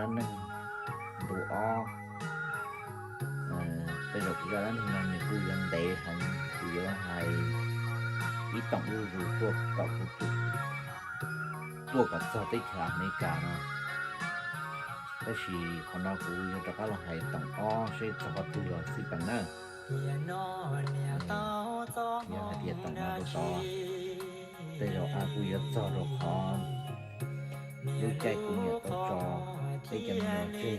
Dab neeg ntu ob. Tej zaum kuv zaj dab neeg no nws kuj yuav ntev heev, kuv yuav hais ib toom zuj zus tuaj kom kuv tuaj kom txog teb chaws Amelikas no. Tab sis qhov no kuv yuav rov qab los hais toom ob seb txog qhov twg los xij peem na. Yog hais tias toom no rau tod, tej zaum kuj yuav txog rau qhov lub caij kuv niam tau tso peb cov me nyuam tseg.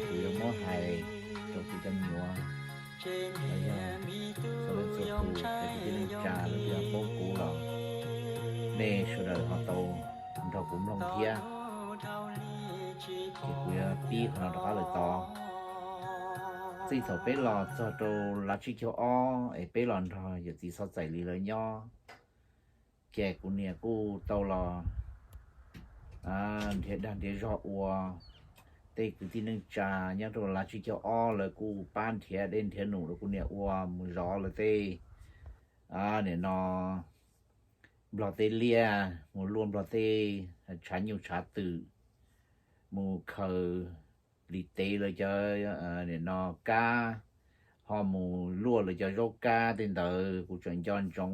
Kuv yuav muab hais rau kuv cov me nyuam, los yog txhua leej txhua tus, cov kwv tij neej tsa, leej twg ho paub kuv los nej sawv daws ho tau nrog kuv mloog thiab. Ces kuv yuav pib qhov no rov qab lawm tod. Txij thaum peb los txog rau lav tsib caug ob es peb los nrog yawm txiv Xov Txais Lis lawv nyob, ces kuv niam kuj tau los nrhiav dag nrhiav zog ua. Tej kwv tij neej tsa nyob rau lav tsib caug ob lawv kuj pab nrhiav dej nrhiav num rau kuv niam ua, mus zov lawv tej, nim no, nplog tej liaj, mus luaj nplog tej tshav nyuj tshav twm, mus khaws lis tev lawv cov, nim no, kab, ho mus luaj lawv cov zaub kab tej ntawd. Kuv tseem nco ntsoov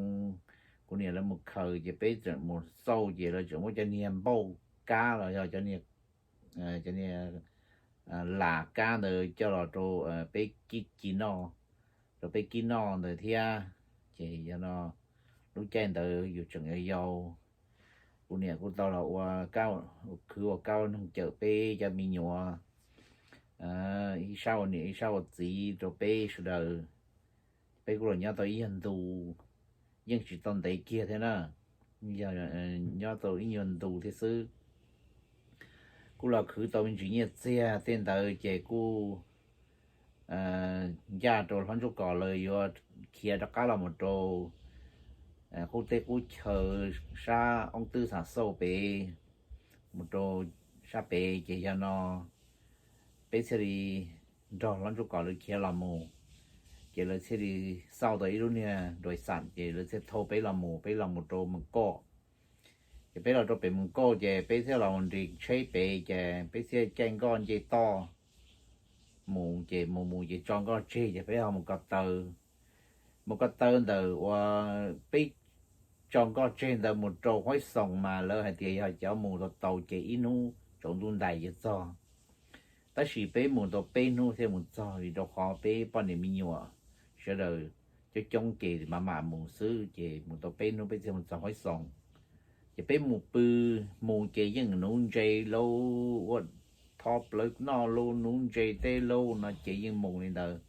kuv niam lawv mus khaws ces peb tseem mus xauj ces lawv tseem muab cov niag npauj kab los yog cov niag, cov niag las kab ntawd coj los rau peb kib ci noj, rau peb kib noj ntawd thiab. Ces yog no lub caij ntawd yus tseem yau yau, kuv niam kuj tau los ua, khwv ua kab ua noog cawm peb cov me nyuam, ib sab ua niam ib sab ua txiv rau peb sawv daws. Peb kuj los nyob tau ib nyuag ntu, yeej tsis tau ntev kiag thiab na, yog nyob tau ib nyuag ntu thiab xwb. Kuj los khwv tau me ntsis nyiaj txiag tej ntawd ces kuj ncaj rau hlob Ntsuab Kos lawv yuav khiav rov qab los mus rau qub teb qub chaw sab oob twb xav xauj pem, mus rau sab pem ces yog no peb thiaj li nrog hlob Ntsuab Kos lawv khiav los mus. Ces lawv thiaj li xauj tau ib lub niag nruas xam ces lawv thiaj thauj peb los mus, peb los mus rau Mees Kauj. Ces peb los rau pem Mees Kauj ces peb thiaj los mus nres tsheb pem ces peb thiaj caij nkoj nce toj mus ces mus mus ces tso nkoj tseg ces peb ho mus ko taw. Mus ko taw ntawm uas peb tso nkoj tseg ntawd mus rau Huaib Xoos mas lawv hais tias yog cov mus tau tau ces ib hnub tsaus ntuj ntais yuav txog. Tab sis peb mus tau peb hnub thiaj mus txog vim rau qhov peb poj niam me nyuam sawv daws coob coob ces mam mam mus xwb ces mus tau peb hnub peb thiaj mus txog Huaib Xoos. Ces peb mus pw, mus ces yeej nuv ntse lauj, ua tho plawv noj lauj, nuv ntse teb lauj no ces yeej mus li ntawd.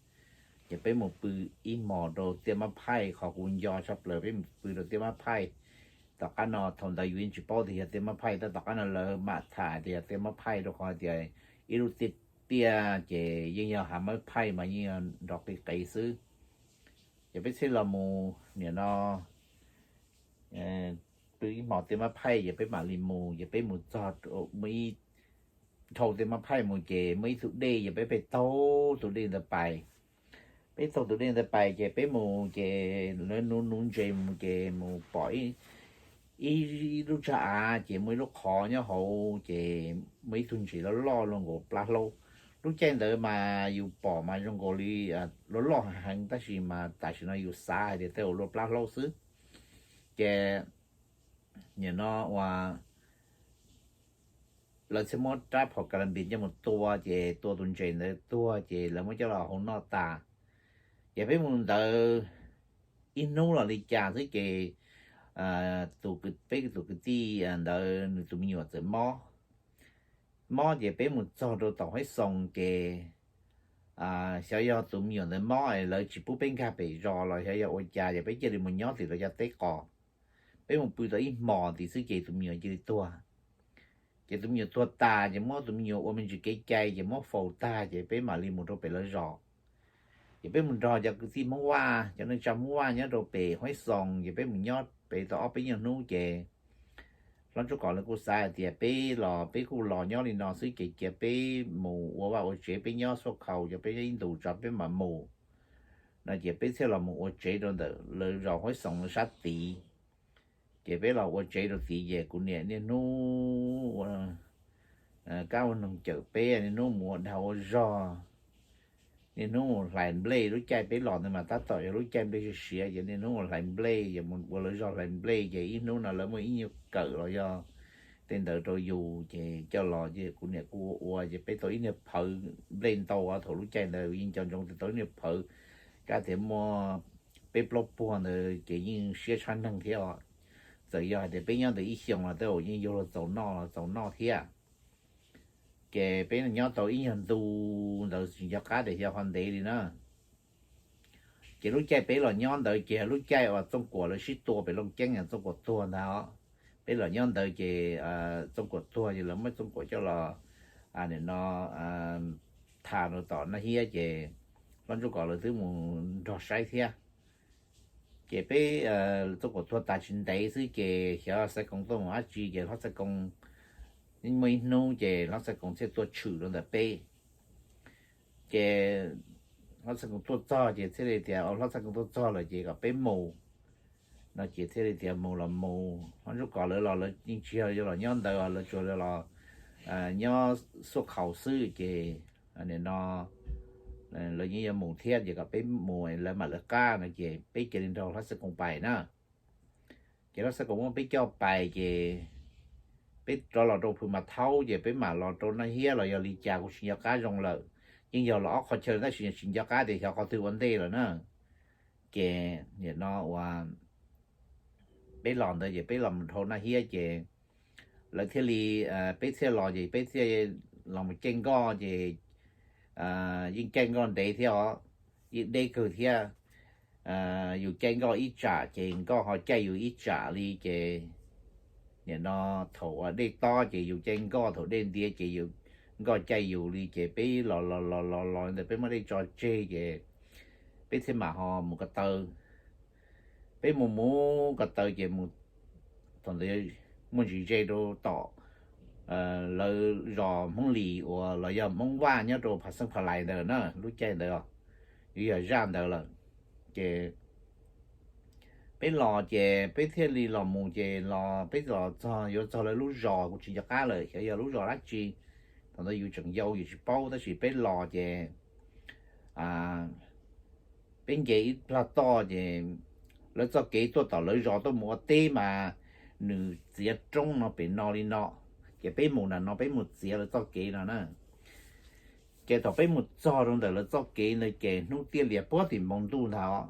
Ces peb mus pw ib hmos rau Tiaj Mab Phaij, qhov kuv nco tshaj plaws peb mus pw rau Tiaj Mab Phaij. Tom qab no thaum ntawd yus yeej tsis paub tias yog Tiaj Mab Phaij, tab tom qab no lawv mam tham tias yog Tiaj Mab Phaij rau qhov tias ib lub tiaj tiaj ces yeej yog Hav Mab Phaij mas yeej yog nrov qis qev xwb. Ces peb thiaj los mus nim no pw ib hmos Tiaj Mab Phaij ces peb mam li mus, ces peb mus txog mus ib dhau Tiaj Mab Phaij mus ces muaj ib tug dej ces peb pheej taug tus dej ntawd pais. Peb taug tus dej ntawd pais ces peb mus ces lawv nuv nuv ntses mus ces mus pom ib lub tsag av ces muaj ib lub qhov nyob hauv ces muaj ib tug ntses loj loj zoo nkaus plab hlaub. Lub caij ntawd mas yus pom mas zoo nkaus li loj loj heev tab sis mas tam sim no yus xav hais tias tej zaum luaj plab hlaub xwb. Ces nim no ua lawv thiaj muab rab phom ka la npis coj mus tua ces tua tus ntses ntawd tuag ces lawv muab coj los hau noj tas. Ces peb mus ntawd ib hnub los li cas xwb ces peb tus kwv tij ntawd nws tus me nyuam txawm mob. Mob ces peb mus txog rau tom Huaib Xoos ces xyov yog tus me nyuam ntawd mob es lawv tsis pub peb nkag pem zos los xyov yog ua cas ces peb cia li mus nyob tim lawv cov teb qos. Peb mus pw tau ib hmos tim xwb ces tus me nyuam cia li tuag. Ces tus me nyuam tuag tas ces muab tus me nyuam ua me ntsis kev cai ces muab faus tag ces peb mam li mus rau pem lawv zos. Ces peb mus nrog cov kwv tij Hmoob Vaj, cov neej tsa Hmoob Vaj nyob rau pem Huaib Xoos ces peb mus nyob pem tau ob peb nyuag hnub ces hlob Ntsuab Kos lawv kuj xav hais tias peb los peb kuj los nyob li no xwb ces cia peb mus ua vaj ua tsev peb nyob xuaj khaus ces peb nyob ib ntus tso peb mam mus no ces peb thiaj los mus ua tsev rau ntawm lawv zos Huaib Xoos sab tid. Ces peb los ua tsev rau tid ces kuv niam niaj hnub ua kab ua noog cawm peb, niaj hnub mus ua dag ua zog, niaj hnub mus hlais nplej. Lub caij peb los ntawd mas tab tom yog lub caij nplej siav siav, ces niaj hnub mus hlais nplej, yog mus ua lawv zog hlais nplej, ces ib hnub no lawv muaj ib nyuag kawm los yog tej ntawd rau yus, ces coj los ces kuv niam kuj ua ua, ces peb tau ib nyuag phawv nplej ntau. Thaum lub caij ntawd yeej nco ntsoov tias tau ib nyuag phawv, kab tias muaj peb plaub puag ntawd ces yeej siab tshaj neeg thiab os. Txawm yog hais tias peb nyob ntawd ib xyoos los tej zaum yeej yuav luag txaus noj los txaus noj thiab. Ces peb nyob tau ib nyuag ntu ntawd tsis nco qab tias xyov ho ntev li na. Ces lub caij peb los nyob ntawd ces lub caij uas Txooj Kuam lawv sib tua pem Looj Ceeb, Txooj Kuam tuag ntag os. Peb los nyob ntawd ces Txooj Kuam tuag ces lawv muab Txooj Kuam coj los, nim no, tham rau tom Naj Hiab ces Hlob Ntsuab Kos lawv twb mus nrog saib thiab. Ces peb, Txooj Kuam tuag tas tsis ntev xwb ces xyov Xaiv Koos tuaj mus dab tsi ces Hlob Xaiv Koos, muaj ib hnub ces Hlob Xaiv Koos thiaj tuaj tshwm rau ntawm peb. Ces Hlob Xaiv Koos tuaj txog ces thiaj li tias, Hlob Xaiv Koos tuaj txog lawm ces kom peb mus no ces thiaj li tias mus los mus. Hlob Ntsuab Kos lawv los lawv yeej tsis yog los nyob ntawd, lawv tsuas los nyob xuaj khaus xwb ces nim no lawv yeej yuav mus thiab ces kom peb mus lawv mam lawv qab no ces peb cia li nrog Hlob Xaiv Koos pais na. Ces Hlob Xaiv Koos muab peb coj pais ces peb rov los rau Phwv Mas Thaub ces peb mam los rau Naj Hiab los yog li cas kuv tsis nco qab zoo lawm. Yeej yog los ob qhov chaw tab sis tsis nco qab tias xyov qhov twg ua ntej lawm na. Ces nim no uas peb los ntawd ces peb los mus dhau Naj Hiab ces lawv thiaj li, peb thiaj los ces peb thiaj los mus caij nkoj ces yeej caij nkoj ntev thiab os, yeej deb kawg thiab. Yus caij nkoj ib tsam ces nkoj ho caij yus ib tsam li ces nim no thaum uas dej tob ces yus caij nkoj, thaum dej ntiav ces yus nkoj caij yus li ces peb los los los los los ntawd peb muab dej tso tseg ces peb thiaj mam ho mus ko taw. Peb mus mus ko taw ces mus, thaum ntawd muaj ntsis ze rau tom lawv zos Hmoob Lis uas los yog Hmoob Vaj nyob rau Phav Xeeb Phav Lais ntawd na, lub caij ntawd yuav yog zaj ntawd lawm. Ces peb los ces peb thiaj li los mus ces los peb los txog yuav txog lawv lub zos kuv tsis nco qab lawm xyov yog lub zos dab tsi. Thaum ntawd yus tseem yau yus tsis paub tab sis peb los ces peb nce ib plag toj ces lawv txoj kev tuaj tom lawv zos tuaj mus ua teb mas nws txiav roob no pem no li no, ces peb mus nram no peb mus txiav lawv txoj kev no na. Ces thaum peb mus txog rau ntawm lawv txoj kev ntawd ces hnub tiaj lias puag tim npoo ntuj ntag os.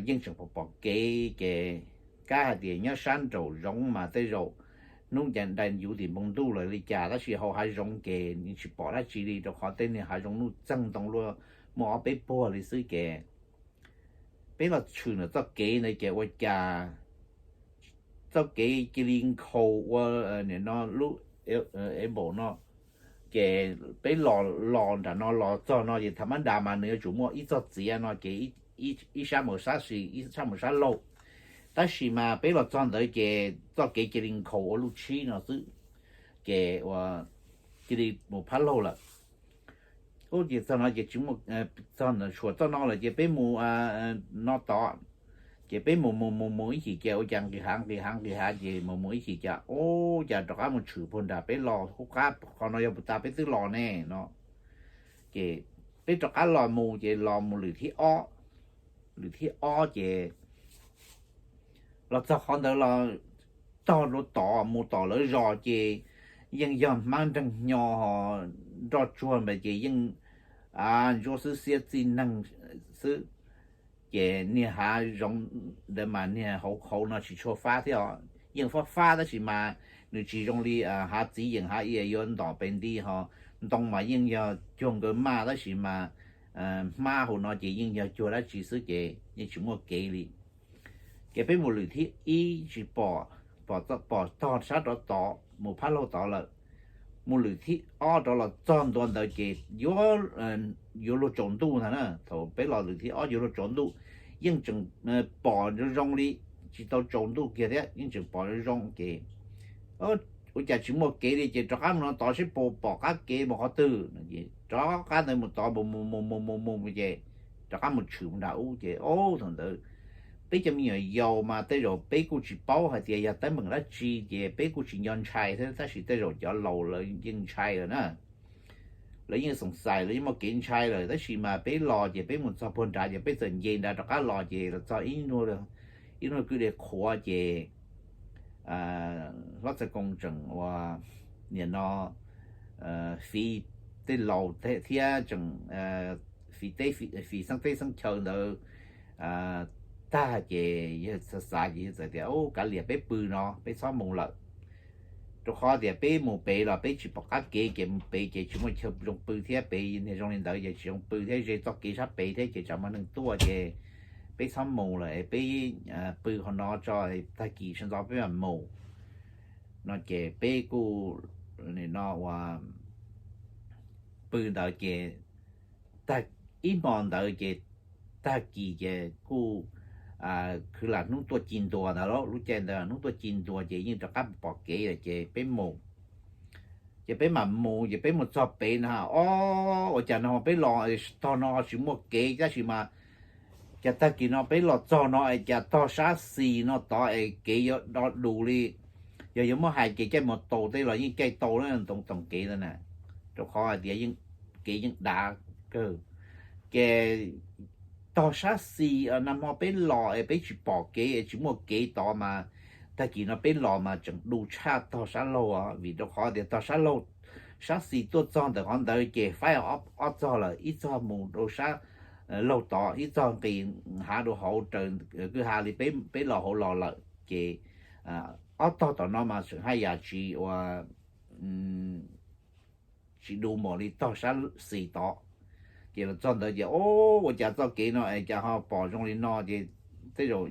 Yeej tseem pom pom kev ces kab hais tias nyob sab nraum zoov mas tej zaum hnub ncaim dai yuv tim npoo ntuj lawm li cas tab sis hauv hav zoov ces yeej tsis pom dab tsi li rau qhov tej niag hav zoov nuj txeeg ntoo luaj muaj ob peb puag li xwb ces peb los tshwm ntawm txoj kev ntawd ces ua cas txoj kev cia li nkhaus ua nim no lub ev npaum no. Ces peb los los nram no los txog no ces thaum mab das mas nws yuav tsum muaj ib txoj txiav no ces ib sab mus sab xis ib sab mus sab laug. Tab sis mas peb los txog ntawd ces txoj kev cia li nkhaus ua lub tshib no xwb, ces ua cia li mus phab laug lawm. Ub ces txog no ces tsis muaj, txog ntawm tshuam txoj no lawm ces peb mus no tod. Ces peb mus mus mus mus ib chim ces ua cas nqis hav nqis hav nqis hav ces mus mus ib chim cas ub cas rov qab mus tshwm puag nram peb los hub qab qhov no yog puas tas peb twb los ne no. Ces peb rov qab los mus ces los mus lwm thib ob, lwm thib ob ces los txog qhov ntawd los tog rau tod mus tom lawv zos ces yeej yog hmab nreeg hnyo ho nroj tsuag npam ces yeej ntsuab xwb xiab txij neeg xwb. Ces niag hav zoov ntawd mas niag hauv hauv no tsis tshua fab thiab os, yeej fab fab tab sis mas nws tsis zoo li hav txiv yeem hav ia yuav ntom pes nti ho ntoo mas yeej yog cuag nkawd maj tab sis mas hmab hauv no ces yeej yog cuag dab tsi xwb ces yeej tsis muaj kev li. Ces peb mus lwm thib ib tsis pom, pom tog sab rov tod mus phab laug tod lawm. Mus lwm thib ob rov los txog ntua ntawd ces yuav luag tsaus ntuj ntag na. Thaum peb los lwm thib ob yuav luag tsaus ntuj, yeej tseem pom zoo zoo li tsis tau tsaus ntuj kiag thiab yeej tseem pom zoo zoo ces ua cas tsis muaj kev li ces rov qab mus no tod seb puas pom qab kev mus qhov twg. Rov qab ntawd mus tod mus mus mus mus mus mus ces rov qab mus tshwm nram ub ces ub thaum ntawd Peb cov me nyuam yaus mas tej zaum peb kuj tsis paub hais tias yog teeb meem dab tsi ces peb kuj tsis nco ntshai thiab, tab sis tej zaum cov laus lawv yeej ntshai lawm na. Lawv yeej xoom xais, lawv yeej muaj kev ntshai lawm, tab sis mas peb los ces peb mus txog puag nrad ces peb txawm nce nrad rov qab los ces los txog ib hnub kwj deg qhuav ces hlob Txawj Koo tseem ua, nim no, fiv tej laus thiab tseem fiv teb, fiv xeeb teb xeeb chaw ntawd tag ces yawg xav xav ces yawg txawm tias, Ub, kav liam, peb pw no, peb txhob mus lawm. Rau qhov tias peb mus pem los peb tsis pom qab kev, ces mus pem ces tsis muaj chaw zoo pw thiab, pem niag zoo li ntawd ces tsis zoo pw thiab, ze txoj kev sab pem thiab ces tsam muaj neeg tuaj ces peb txhob mus lawm, peb pw qhov no tso, tag kis sawv ntxov peb mam mus. No ces peb kuj, nim no ua, pw ntawd ces tag, ib hmo ntawd ces tag kis ces kuj khwv lam hnub tuaj ci ntua ntawd lauj, lub caij ntawd hnub tuaj ci ntua ces yeej rov qab pom kev lawm ces peb mus. Ces peb mam mus ces peb mus txog pem na, ob, ua cas no peb los tog no tsis muaj kev tab sis mas cas tag kis no peb los txog no es cas tog sab xis no tod es kev yuav do dus li. Yog yuav muab hais ces caij mus taus tej los yeej caij tau na, ntoo toom kev ntawd na, rau qhov hais tias kev yeej dav kawg. Ces tog sab xis, nag hmo peb los es peb tsis pom kev es tsis muaj kev tod mas tag kis no peb los mas tseem du tshaj tog sab laug os, vim rau qhov tias tog sab laug, sab xis tuaj txog ntawm qhov ntawd ces faib ob txog lawm, ib txog mus rau sab laug tod, ib txog nqis hav rau hauv raws kwj ha li, peb los hauv los lawm ces ob tog tom no mas tseem haj yam tsis ua, tsis du npaum li tog sab xis tod. Ces los txog ntawd ces, o, ua cas txoj kev no es cas ho pom zoo li no ces tej zaum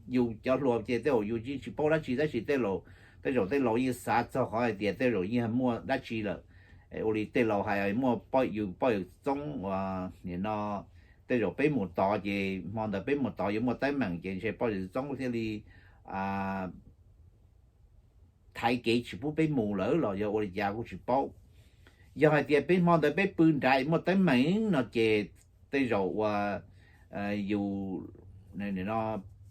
yus cov hluas ces tej zaum yus yeej tsis paub dab tsi tab sis tej zaum tej laus yeej xav txog qhov hais tias tej zaum yeej muaj dab tsi lawm. Ua li tej laus hais muaj poj, yus poj yawm txoob uas nim no tej zaum peb mus tod ces hmo ntawd peb mus tod yuav muaj teeb meem ces ntshe poj yawm txoob thiaj li thaiv kev tsis pub peb mus lawm los yog ua li cas kuj tsis paub. Yog hais tias peb hmo ntawd peb pw nrad muaj teeb meem no ces tej zaum uas yus, nim no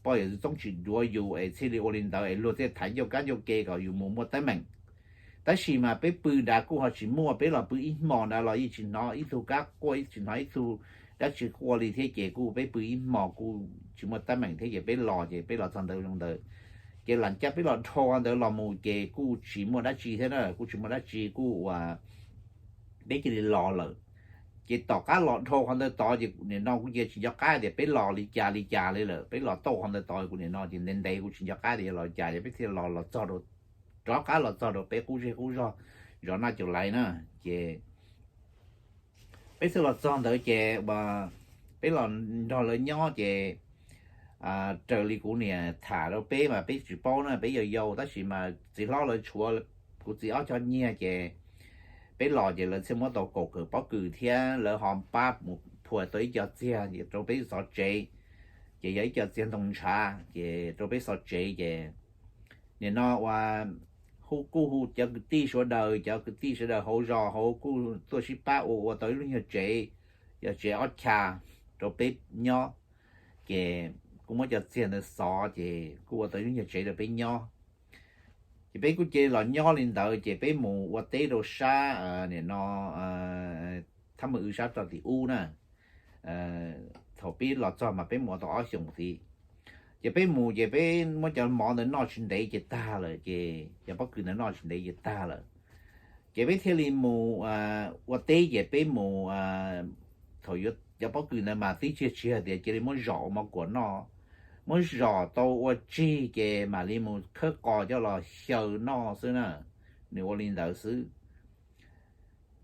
poj yawm txoob tsis duav yus es thiaj li ua li ntawd es luag thiaj thaiv ncauj kab ncauj ke kom yus mus muaj teeb meem. Tab sis mas peb pw nrad kuj ho tsis muaj, peb los pw ib hmo nrad los yeej tsis hnov ib tug kab quaj, tsis hnov ib tug dab tsi quaj li thiab ces kuj peb pw ib hmo kuj tsis muaj teeb meem thiab ces peb los ces peb los txog ntawd zoo ntawd. Ces lam caj peb los dhau ntawd los mus ces kuj tsis muaj dab tsi thiab na, kuj tsis muaj dab tsi kuj uas peb cia li los lawm. Ces tom qab los dhau qhov ntawd tod ces nim no kuj cia tsis nco qab tias peb los li cas li cas li lawm, peb los tau qhov ntawd tod kuv nim no ces ntev ntev kuj tsis nco qab tias yog los li cas ces peb thiaj los, los txog rau, rov qab los txog rau peb qub zej qub zog zov naj caum laiv na. Ces peb thiaj los txog ntawd ces peb los nrog lawv nyob ces raws li kuv niam tham rau peb mas peb tsis paub na, peb yau yau tab sis mas txiv hlob lawv tshuav kuv txiv ob cov nyiag ces peb los ces lawv thiaj muab tau kaum kawm pob kws thiab lawv ho pab mus phua tau ib co txiag rau peb xov tsev, ces yog ib co txiag ntoo ntshav ces rau peb xov tsev ces nim no uas hu kuj hu cov kwv tij sawv daws, cov kwv tij sawv daws hauv zos hauv kuj tuaj sib pab ua ua tau ib lub nyuag tsev, yog tsev ob chav rau peb nyob. Ces kuj muab cov txiag ntawd xov ces kuj ua tau ib lub nyuag tsev rau peb nyob. Ces peb kuj cia los nyob li ntawd ces peb mus ua teb rau sab nim no thab mws w sab rau tim ub na. Thaum peb los txog mas peb mus ua tau ob xyoos tid. Ces peb mus ces peb muab cov mov ntawd noj tsis ntev ces tag lawm, ces cov pob kws ntawd noj tsis ntev ces tag lawm. Ces peb thiaj li mus ua teb ces peb mus, thaum yuav cov pob kws ntawd mas twb tsis, tsis hais tias cia li muab zom ua mov kuam noj, muab zom tau ua tsig ces mam li mus khawb qos coj los xyaw noj xwb na. Nws ua li ntawd xwb.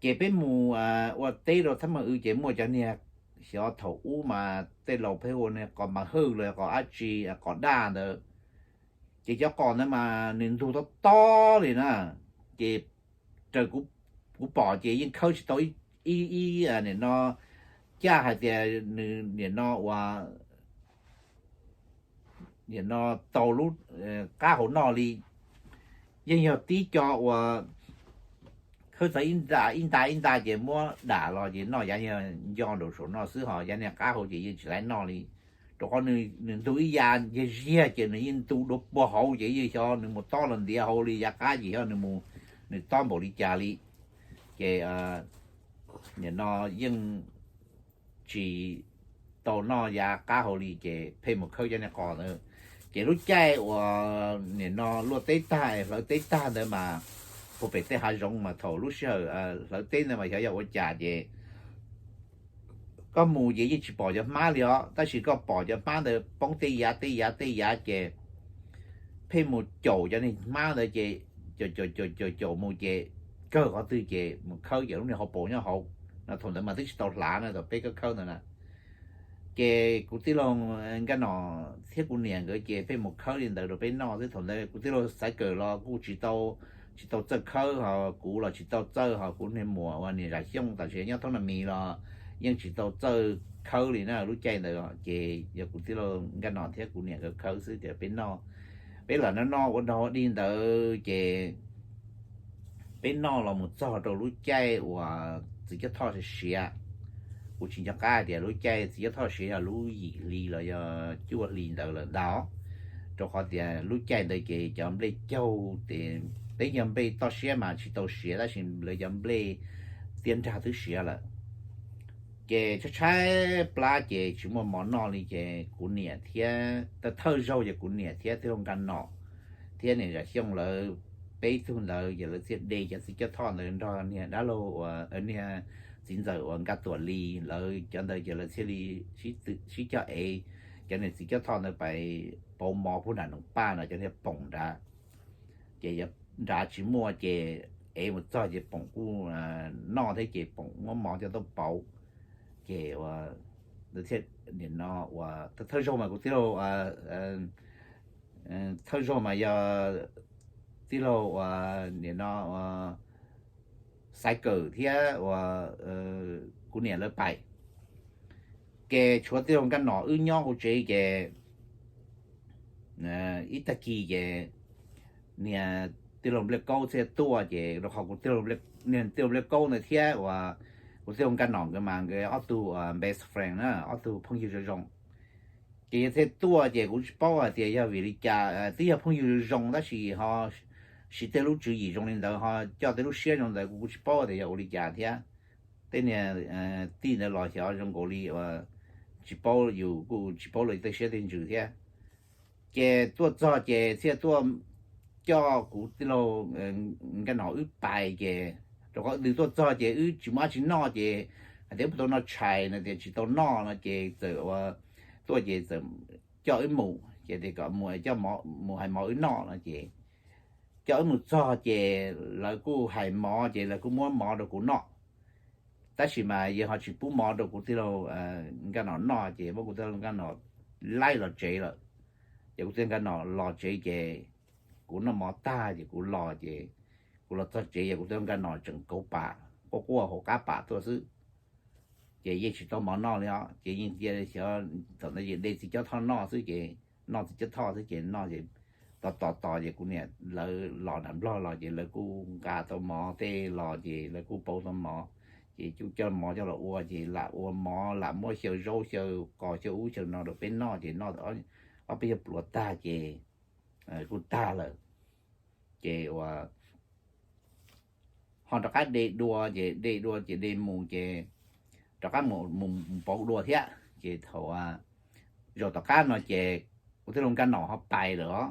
Ces peb mus ua teb rau thab mws w ces muaj cov niag, xyov thaum ub mas tej laus pheej hu niag qos mas hwj los qos dab tsi, qos daj ntawd. Ces cov qos ntawd mas nws ntug tob tob li na. Ces raws kuv pom ces yeej khawb tsis tau ib, ib nim no caj hais tias nws nim no ua nim no tau lub qab hauv noj li. Yeej yog tib co uas khawb txog ib nta ib nta ib nta ces muab dam los ces noj yav nco nraum saum no xwb, ho yav niag qab hauv ces yeej tsis laib noj li. rau qhov nws ntug ib yav ziag ziag ces nws yeej ntug dua puag hauv ces yeej xyov nws mus tob los ntiav hauv li yav qab ces xyov nws mus, nws tob npaum li cas li. Ces nim no yeej tsis tau noj yav qab hauv li ces pheej mus khawb cov niag qos ntawd. Ces lub caij uas nim no luaj teb tag hlawv teb tag ntawd mas, puag pem tej hav zoov mas thaum lub sij hawm hlawv teb ntawd mas xyov yog ua cas ces koj mus ces yeej tsis pom cov hmab li os, tab sis koj pom cov hmab ntawd poob tej yav tej yav tej yav ces pheej mus caum cov niag hmab ntawd ces caum caum caum caum caum mus ces kawg qhov twg ces mus khawb ces lub niag hauv paus nyob hauv no, thaum ntawd mas twb tsis tau hlav na, thaum peb khawb khawb ntawd na. Ces kuv tij laug Nkaj Nom thiab kuv niam nkawd ces pheej mus khawb li ntawd rau peb noj xwb. Thaum ntawd kuv tij laug xaiv kawm los kuj tsis tau, tsis tau txawj khawb, ho kuv los tsis tau txawj, ho kuv niag muam uas niam Zam Xyooj tam sim nyob Thoob Na Mis los yeej tsis tau txawj khawb li na lub caij ntawd. Ces yog kuv tij laug Nkaj Nom thiab kuv niam nkawd khawb xwb ces peb noj, peb lam noj noj ua dog ua dig ntawd ces peb noj los mus txog rau lub caij uas txiv Cob Thoj siav siav. Kuv tsis nco qab tias lub caij txiv Cob Thoj siav yog lub yim hli los yog cuaj hli ntawd lawm ntag, rau qhov tias lub caij ntawd ces cov nplej caug ces peb cov nplej toj siab mas tsis tau siav tab sis lawv cov nplej tiaj nrag twb siav lawm. Ces tshaib tshaib plab ces tsis muaj mov noj li ces kuv niam thiab, thawj zaug ces kuv niam thiab tij laug Nkaj Nom thiab niam Zam Xyooj lawv peb tug ntawd ces lawv thiaj de cov txiv Cob Thoj ntawd nrog niag dab laug uas niag txiv ntxawm uas Nkaj Tuam Lis lawv cov ntawd ces lawv thiaj li sib coj ev cov niag txiv Cob Thoj ntawd pais pauv mov puag nram Noom Paj no cov niag poom nrad. Ces yog nrad tsis muaj ces ev mus txog ces poom kuj noj thiab ces poom muab mov coj tuaj pauv. Ces ua, nim no ua thawj zaug mas kuv tij laug, thawj zaug mas yog tij laug uas nim no ua Xaiv Kawm thiab ua kuv niam lawv pais. Ces tshuav tij laug Nkaj Nom wb nyob hauv tsev ces ib tag kis ces niag tij laug Npliaj Kaub thiaj tuaj ces rau qhov kuv, niag tij laug Npliaj Kaub ntawd thiab uas kuv tij laug Nkaj Nom nkawd mas nkawd ob tug best friend na, ob tug phooj ywg zoo zoo. Ces yog thiaj tuaj ces kuv tsis paub hais tias yog vim li cas, twb yog phooj ywg zoo zoo tab sis ho siv tej lub tswv yim zoo li ntawd ho coj tej lub siab zoo ntawd kuv kuj tsis paub tias yog ua li cas thiab. Tej niag tij ntawd los xyov zoo nkaus li uas tsis paub, yus kuj tsis paub lawv tej siab tej ntsws thiab. Ces tuaj txog ces thiaj tuaj coj kuv tij laug Nkaj Nom wb pais ces rau qhov nws tuaj txog ces wb tsis muaj dab tsi noj ces hais tias wb puas tau noj tshais no tias tsis tau noj no ces txawm ua tuaj ces txawm coj wb mus ces tias kom mus hais mov wb noj no ces coj wb mus txog ces lawv kuj hais mov ces lawv kuj muab mov rau kuv noj. Tab sis mas yawg ho tsis pub mov rau kuv tij laug Nkaj Nom noj ces muab kuv tij laug Nkaj Nom laij los tsev lawm. Ces kuv tij laug Nkaj Nom los tsev ces kuv noj mov tag ces kuv los ces kuv los txog tsev ces kuv tij laug Nkaj Nom tseem kauv pam quaj quaj hauv qab pam tuaj xwb. Ces yeej tsis tau mov noj li os, ces yeej cia xyov thaum ntawd ces de txiv Cob Thoj noj xwb ces noj txiv Cob Thoj xwb ces noj ces tos tos tos ces kuv niam lawv los nram Nplog los ces lawv kuj nqa tau mov tej los ces lawv kuj pauv tau mov. Ces kuj coj mov coj los ua ces lam ua mov lam muab xyaw zaub xyaw qos xyaw ub xyaw no rau peb noj ces noj ob peb caug pluav tag ces kuj tag lawm. Ces ua ho rov qab de dua ces de dua ces de mus ces rov qab mus pauv dua thiab ces thaum zaum tom qab no ces kuv tij laug Nkaj Nom ho pais lawm os.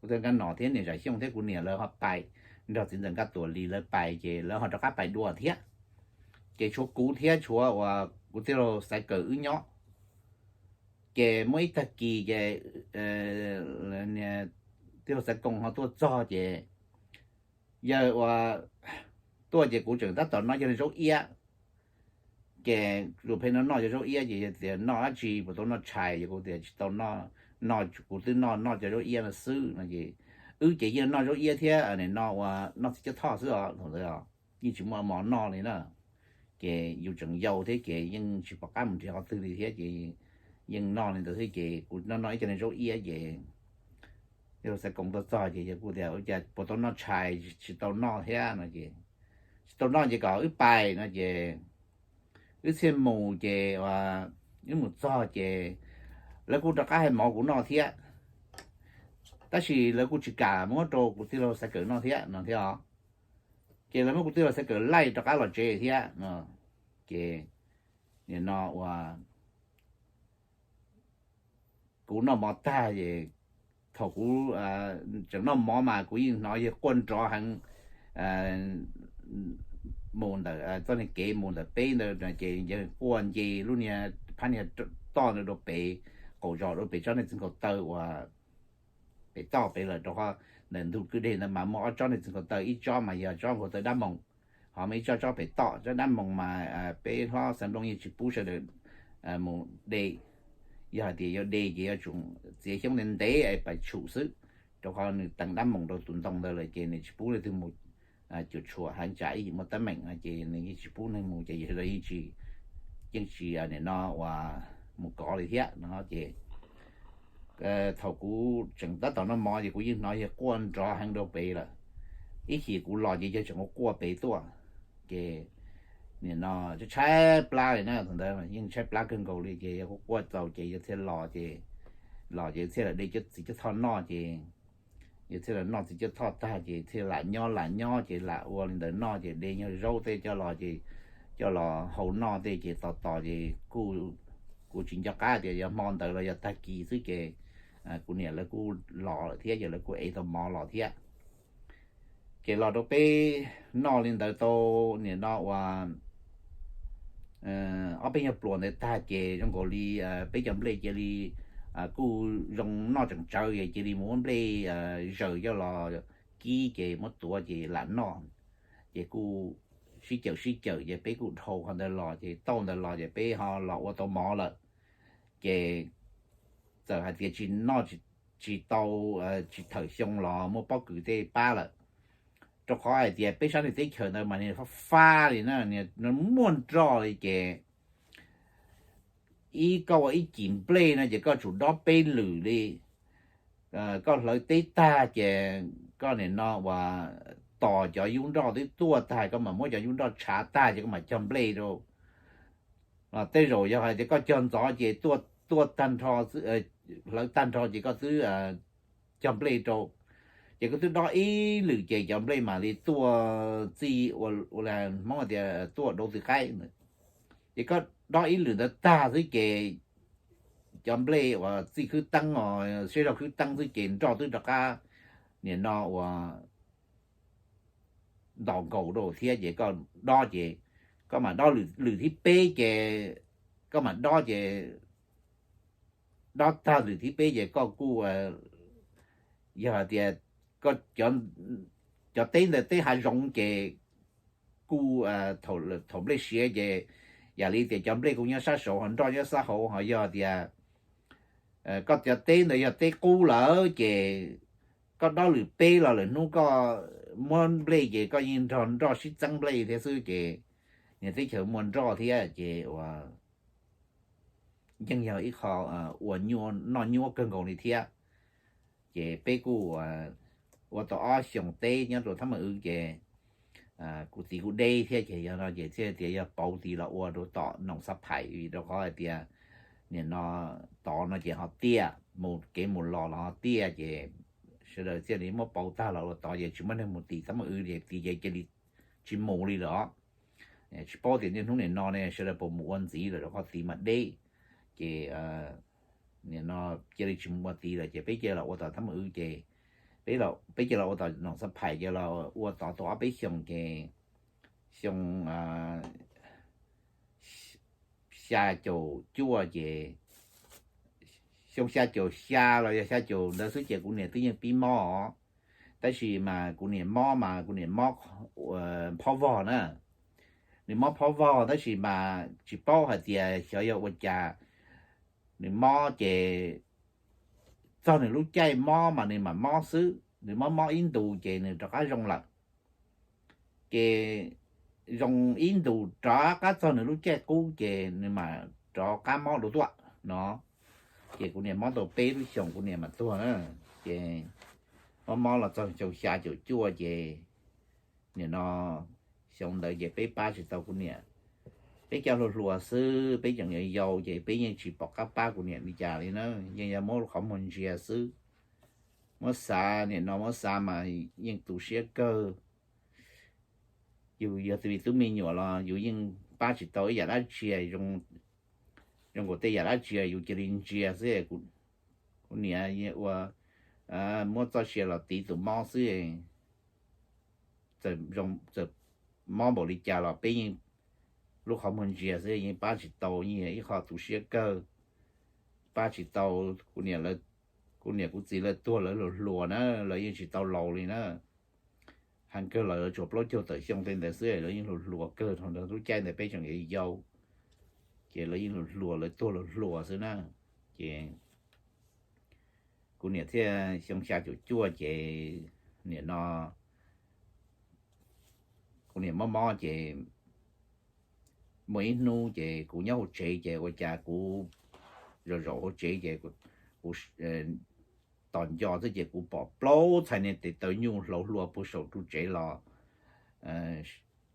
Kuv tij laug Nkaj Nom thiab niam Zam Xyooj thiab kuv niam lawv ho pais nrog txiv ntxawm Nkaj Tuam Lis lawv pais ces lawv ho rov qab pais dua thiab. Ces tshuav kuv thiab tshuav uas kuv tij laug Xaiv Kawm wb nyob. Ces muaj ib tag kis ces tij laug Xaiv Koos ho tuaj txog ces yawg ua tuaj ces kuv tseem tab tom noj cov zaub iab. Ces kuv pheej noj noj cov zaub iab ces yawg tias noj dab tsi puas tau noj tshais ces kuv tias tsis tau noj, kuv twb noj noj cov zaub iab no xwb no ces wb ces yeej noj zaub iab thiab nim no ua noj txiv Cob Thoj xwb os thaum ntawd os, yeej tsis muaj mov noj li na. Ces yus tseem yau thiab ces yeej tsis pom qab mus nrhiav qhov twg li thiab ces yeej noj li ntawd thiab ces kuv noj noj ib co niag zaub iab ces yawg Xaiv Koos tuaj txog ces yawg kuj tias ua cas puas tau noj tshais, tsis tau noj thiab no ces tsis tau noj ces kom wb pais no ces wb thiaj mus ces wb mus txog ces lawv kuj rov qab hais mov kuv noj thiab, tab sis lawv kuj tsis kam muab rau kuv tij laug Xaiv Kawm noj thiab no thiab os. Ces lawv muab kuv tij laug Xaiv Kawm laij rov qab los tsev thiab no. Ces nim no ua kuv noj mov tag es thaum kuv tseem noj mov mas kuv yeej hnov yawg quaj nrov heev mus ntawm txoj niag kev mus ntawm peb ntawd ces yawg quaj nce lub niag phab niag toj ntawd rau pem, qaum zos rau pem tsob niag txiv nkaus taw uas pem toj pem lawm rau qhov ntawm ntug kwj deg ntawd mas muaj ob tsob niag txiv nkaus taw, ib tsob mas yog tsob nkaus taw dab moos, ho muaj ib tsob tsob pem toj. Tsob dab moos mas peb hlob Xaiv Nplooj yeej tsis pub sawv daws mus de, yog hais tias yuav de ces yuav tsum txiav xyoob ntev ntev pais tshum xwb, rau qhov nws teev dab moos rau tus ntoo ntawd lawm ces nws tsis pub leej twg mus cuam tshuam heev tsam ib yim muaj teeb meem no ces nws yeej tsis pub neeg mus ces yawg los yeej tsis, yeej tsis nim no uas mus kov li thiab no ces thaum kuv tseem tab tom noj mov ces kuv yeej hnov yawg quaj nrov heev rau pem lawm. Ib chim kuv los ces yawg tseem quaj pem tuaj. Ces nim no tshaib plab li na, thaum ntawd yeej tshaib plab kawg nkaus li ces yawg quaj quaj txaus ces yawg thiaj los ces, los ces thiaj lam de cov txiv cov thoj noj ces yawg thiaj lam noj txiv cov thoj tag ces thiaj lam nyob lam nyob ces lam ua li ntawd noj ces de nyuag zaub tej coj los ces coj los hau noj tej ces tos tos ces kuj, kuv tsis nco qab tias yog hmo ntawd los yog tag kis xwb ces kuv niam lawv kuj los lawm thiab ces lawv kuj ev tau mov los thiab. Ces los rau peb noj li ntawd tau nim no uas ob peb nyuag pluas ntawd tag ces zoo nkaus li peb cov nplej cia li kuj zoo noj tseem tsawv es cia li mus muab nplej zaws coj los kib ces muab tuav ces lam noj. Ces kuj sib cawm sib cawm ces peb kuj dhau qhov ntawd los ces tauj ntawd los ces peb ho los ua tau mov lawm. Ces txawm hais tias tsis noj tsis tau, tsis thawm xyoo los muaj pob kws tej pab lawm, rau qhov hais tias peb sab nws teb chaws ntawd mas nws fab fab li na, nws muaj nroj li ces ib, koj ua ib cim nplej no ces koj tsum dob peb lwm li. Koj hlawv teb tag ces koj nim no uas tos cov yub nroj twb tuaj tag koj mam muab cov yub nroj tshav tag ces koj mam cog nplej rau. Tej zaum yog hais tias koj cog ntxov ces tuaj tag nrho, hlawv tag nrho ces koj twb cog nplej rau, ces koj twb dob ib lwm ces cov nplej mam li tuaj txij ua, ua li Hmoob tias tuaj dauv tw qaib. Ces koj dob ib lwm ntawd tag xwb ces cov nplej uas txij khwb teeb os, siab zog khwb teeb xwb ces nroj twb rov qab nim no uas ntos nkaus rau thiab ces koj dob ces koj mam dob lwm thib peb ces koj mam dob ces dob tag lwm thib peb ces koj kuj, yog hais tias koj cov teb ntawd teb hav zoov ces kuj thaum nplej siav ces yam li tias cov nplej kuj nyob sab saud ho nroj nyob sab hauv, ho yog tias koj cov teb ntawd yog teb qub lawm ces koj dob lwm peb los lwm hnub koj muab nplej ces koj yeej nrog nroj sib txeeb nplej thiab xwb ces niag teb chaws muaj nroj thiab ces ua yeej yog ib qho uas noj nyuab kawg nkaus li thiab. Ces peb kuj ua tau ob xyoos teb nyob rau Thab Maj Wb ces kuv txiv kuj deb thiab ces yog no ces thiaj tias yog pauv tid los ua rau tom Noom Xab Phais vim rau qhov hais tias nim no tod no ces ho tiaj, mus kev mus los los ho tiaj ces sawv daws thiaj li muab pauv tag los ua tod ces tsis muaj neeg mus tim Thab Maj Wb li, tid ces cia li tsis mus li lawm. Tsis paub tias niaj hnub nim no ne sawv daws puas mus ua ntxiv lawm rau qhov tid mas deb. Ces nim no cia li tsis mus ua tid lawm ces peb cia los ua tom Thab Maj Wb ces peb cia los ua tom Noom Xab Phais ces los ua tod tau ob peb xyoos ces xyoo xya caum cuaj ces, xyoo xya caum xya los yog xya caum ntawd xwb ces kuv niam twb yeej pib mob os. Tab sis mas kuv niam mob mas kuv niam mob phob vog na. Nws mob phob vog tab sis mas tsis paub hais tias xyov yog ua cas nws mob ces txog nws lub caij mob mas nws mam mob xwb, nws mob mob ib ntus ces nws rov qab zoo lawm. Ces zoo ib ntus rov qab txog nws lub caij qub ces nws mam rov qab mob dua tuaj no. Ces kuv niam mob tau peb lub xyoos kuv niam mam tuag na. Ces mob mob los txog xyoo xya caum cuaj ces nim no xyoo ntawd ces peb pab tsis tau kuv niam. Peb cov hluas hluas xwb, peb tseem yau yau ces peb yeej tsis pom qab pab kuv niam li cas li na, yeej yog muab qhov muag ntsia xwb. Muab xav nim no muab xav mas yeej tu siab kawg. Yus yog tus me tub me nyuam los yus yeej pab tsis tau ib yam dab tsi, zoo nkaus tej yam dab tsi yus cia li ntsia xwb. Kuv niam ua muab txoj sia los tiv tus mob xwb. Txawm mob npaum li cas los peb yeej lub qhov muag ntsia xwb, yeej pab tsis tau, yeej yog ib qho tu siab kawg. Pab tsis tau, kuv niam kuv txiv lawv tuag lawv hluas hluas na, lawv yeej tsis tau laus li na. Heev kawg los yuav tshuav plaub caug tawm xyoo tej ntawd xwb, lawv yeej hluas hluas kawg, thaum ntawd lub caij ntawd peb tseem yau yau, ces lawv yeej hluas hluas, lawv tuag hluas hluas xwb na. Ces kuv niam thiaj xyoo xya caum cuaj ces nim no kuv niam mob mob ces muaj ib hnub ces kuv nyob hauv tsev ces ua cas kuv zaum zaum hauv tsev ces kuv tos nco xwb ces kuv pom plaub txhais niag tes taw nyuj hlauv hlua puag saum ru tsev los.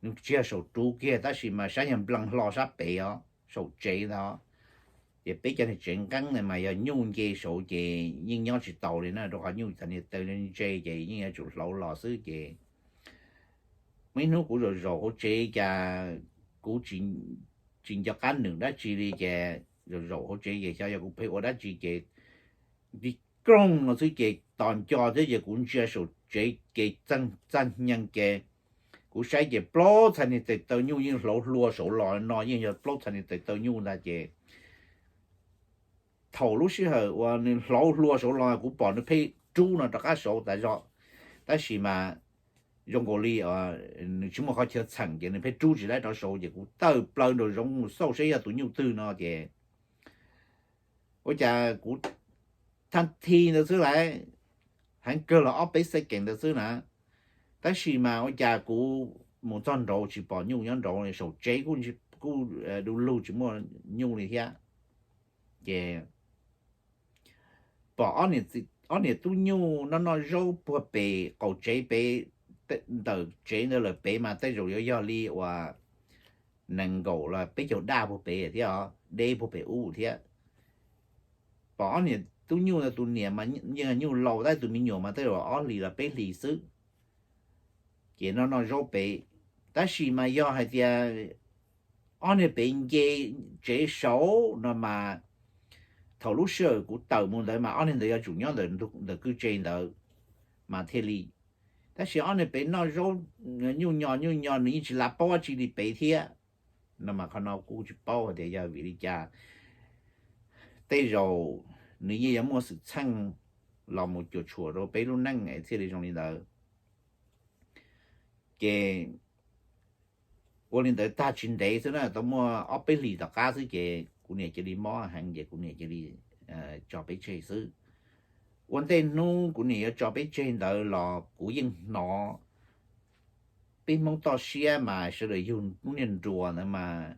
Nws tsis yog saum ru kiag tab sis mas saib yog nplees hlo sab pem os, saum tsev ntag. Ces peb cov niag tsev nqeeb ntawd mas yog nyuj nce saud ces yeej nyob tsis taus li na, rau qhov nyuj txhais niag taw ntse ces yeej yuav tsum hlauv los xwb ces muaj ib hnub kuv zaum zaum hauv tsev cas kuv tsis nco qab nws dab tsi li ces zaum zaum hauv tsev ces xyov yog kuv pheej ua dab tsi ces nti kroog no xwb ces tos nco thiab ces kuv ntsia saum tsev ces txaj hnyee ces kuv saib ces plaub txhais niag tes taw nyuj yeej hlauv hlua saud los no, yeej yog plaub txhais niag tes taw nyuj ntag ces thaum lub sij hawm uas nws hlauv hlua saud los kuv pom nws pheej rub no rov qab saud tas zog, tab sis mas zoo nkaus li nws tsis muaj qhov chaw txheem ces nws pheej rub tsis laib rov saud ces kuv tawm plaws nraum zoov mus xauj saib yog tus nyuj twg no ces ua cas kuv thaj thi ntawd xwb lauj, heev kawg los ob peb xeeb kees ntawd xwb na, tab sis mas ua cas kuv mus txog nraud tsis pom nyuj nyob nraud, saum tsev kuj du lug tsis muaj nyuj li thiab. Ces pom ob niam tub nyuj noj noj zaub puag pem qaum tsev pem, ntawm tsev ntawd lawm pem mas tej zaum yuav yog li uas nees nkaum los peb caug daj puag pem thiab os, deb puag pem ub thiab. Pom ob niam tub nyuj ntawd, tus niam mas yeej nyuj laus tab sis tus me nyuam mas tej zaum ob hlis los peb hlis xwb. Ces noj noj zaub pem, tab sis mas yog hais tias ob niag pem nce tsev saud no mas thaum lub sij hawm kuv tawm mus ntawd mas ob niag ntawd yuav tsum nyob ntawm kwj tse ntawd mas thiaj li. Tab sis ob niag pem noj zaub nyuj nyo nyuj nyo nws yeej tsis la paub dab tsi li pem thiab no mas qhov no kuj tsis paub hais tias yog vim li cas. Tej zaum nws yeej yuav muaj xwm txheej los mus cuam tshuam rau peb lub neej thiaj li zoo li ntawd. Ces ua li ntawd tag tsis ntev xwb na, tau muaj ob peb hlis tom qab xwb ces kuv niam cia li mob heev ces kuv niam cia li tso peb tseg xwb. Ua ntej hnub kuv niam yuav tso peb tseg ntawd los kuv yeej hnov peb Hmoob toj siab mas sawv daws yug lub niag nruas ntawd mas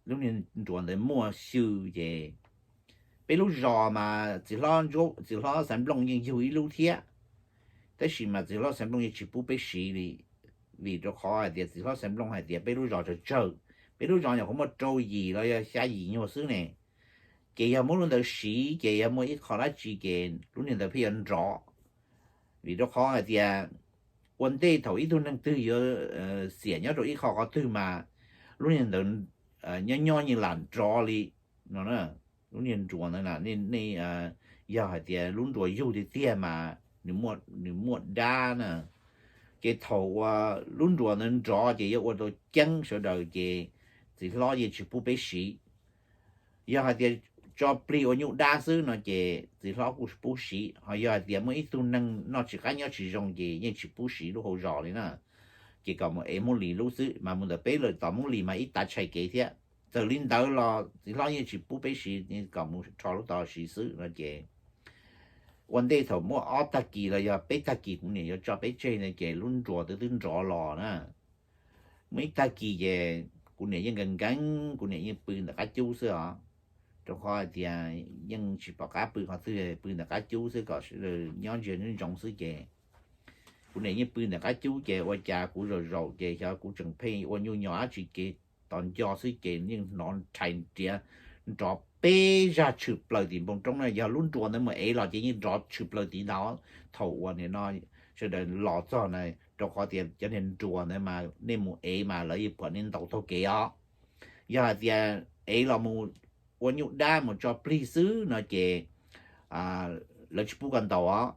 lub niag nruas ntawd muaj xyw ces peb lub zos mas txiv hlob Xaiv Nplooj yeej yug ib lub thiab, tab sis mas txiv hlob Xaiv Nplooj yeej tsis pub peb siv li, vim rau qhov hais tias txiv hlob Xaiv Nplooj hais tias peb lub zos tsawg tsawg, peb lub zos nyuam qhuav muaj rau yim los yog xya yim nyuag xwb ne, ces yog muab lub ntawd siv ces yog muaj ib qho dab tsi ces lub niag ntawd pheej yuav nrov. Vim rau qhov hais tias ua ntej thaum ib tug neeg twg yuav xiam nyob rau ib qho qhov twg mas lub niag ntawd nyob nyob yeej lam nrov li no. Lub niag nruas ntawd nej, yog hais tias lub nruas yug tiag tiag mas nws muaj dab na, ces thaum uas lub nruas ntawd nrov ces yuav ua rau ceeb sawv daws ces txiv hlob yeej tsis pub peb siv. Yog hais tias tso plig ua nyuj dab xwb no ces txiv hlob kuj pub siv, ho yog hais tias muaj ib tug neeg noj tsis qab nyob tsis zoo ces yeej tsis pub siv lub hauv zos li na, ces kom mus ev Hmoob Lis lub xwb, mas mus ntawm peb lawm tom Hmoob Lis mas ib tav tshais kev thiab. Txawm li ntawd los txiv hlob yeej tsis pub peb siv, kom mus rho lub tod siv xwb no ces ua ntej thaum muaj ob tag kis los yog peb tag kis kuv niam yuav tso peb tseg no ces lub nruas twb twb nrov los na. Muaj ib tag kis ces kuv niam yeej nkees nkees, kuv niam yeej pw ntawm qab cub xwb os, rau qhov hais tias yeej tsis pom qab pw qhov twg, pw ntawm qab cub xwb kom sawv daws nyob ntsia ntsoov xwb ces Kuv niam yeej pw ntawm qab cub ces ua cas kuv zaum zaum ces xyov kuv tseem pheej ua nyuj nyo dab tsi kev tos nco xwb ces yeej hnov rhais nrov peb zaj tshwm plaws tim npoo roob na. Yog lub nruas ntawd mus ev los ces yeej nrov tshwm plaws tim ntawd. Thaum uas nim no sawv daws los txog na, rau qhov tias cov niag nruas ntawd mas nej mus ev mas lawv yeej pom nej ntaus taug kev os. Yog hais tias ev los mus ua nyuj dab mus tso plig xwb no ces lawv tsis pub koj ntaus os.